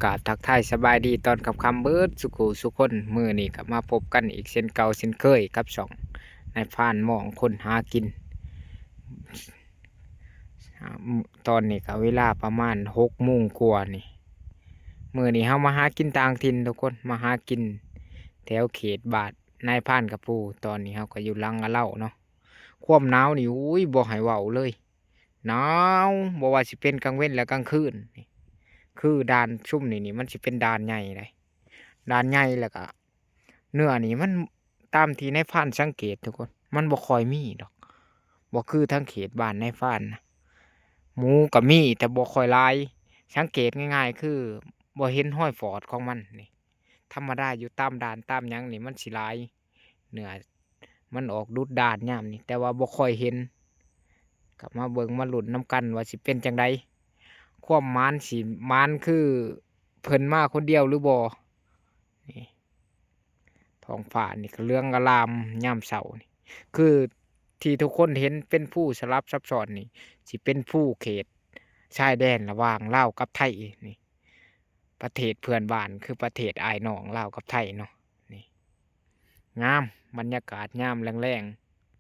ກາບທັກທາຍສະບາຍດີຕອນຄ່ຳໆເບິດສູ່ຄູ່ສູ່ຄົນ. ມື້ນີ້ກໍມາພົບກັນອີກເຊັ່ນເກົ່າເຊັ່ນເຄີຍກັບຊ່ອງນາຍພານມອງຄົນຫາກິນ. ອາ ຕອນນີ້ກໍເວລາປະມານຫົກໂມງກວ່ານີ້. ມື້ນີ້ເຮົາມາຫາກິນຕ່າງຖິ່ນທຸກຄົນ, ມາຫາກິນແຖວເຂດບ້ານນາຍພານກະປູ. ຕອນນີ້ເຮົາກໍຢູ່ຫຼັງອາເລົາເນາະ. ຄວາມໜາວນີ້ ໂອ້ຍ ບໍ່ໃຫ້ເວົ້າເລີຍ. ໜາວ ບໍ່ວ່າຊິເປັນກາງເວັນ ແລະ ກາງຄືນ. ຄືດ່ານຊຸມນີ້ນີ້ ມັນຊິເປັນດ່ານໃຫຍ່ເດ້ ດ່ານໃຫຍ່. ແລ້ວກະເນື້ອນີ້ມັນ ຕາມທີ່ນາຍພານສັງເກດທຸກຄົນ ມັນບໍ່ຄ່ອຍມີດອກ, ບໍ່ຄືທາງເຂດບ້ານນາຍພານນະ. ໝູກໍມີ ແຕ່ບໍ່ຄ່ອຍຫຼາຍ. ສັງເກດງ່າຍໆ ຄືບໍ່ເຫັນຮອຍຟອດຂອງມັນນີ້. ທຳມະດາຢູ່ຕາມດ່ານຕາມຫຍັງນີ້ ມັນຊິຫຼາຍ. ເນື້ອມັນອອກດຸດດ່ານຍາມນີ້ ແຕ່ວ່າບໍ່ຄ່ອຍເຫັນ. ກໍມາເບິ່ງມາລຸ້ນນຳກັນວ່າຊິເປັນຈັ່ງໃດ, ຄວາມໝານຊິໝານຄືເພິ່ນມາຄົນດຽວຫຼືບໍ່. ນີ້ ທ້ອງຟ້ານີ້ກໍເຫຼືອງອາລາມຍາມເຊົ້ານີ້. ຄືທີ່ທຸກຄົນເຫັນເປັນພູສະຫຼັບຊັບຊ້ອນນີ້ ຊິເປັນພູເຂດຊາຍແດນລະຫວ່າງລາວກັບໄທນີ້. ປະເທດເພື່ອນບ້ານ ຄືປະເທດອ້າຍນ້ອງລາວກັບໄທເນາະ. ນີ້ ງາມ, ບັນຍາກາດຍາມແລງ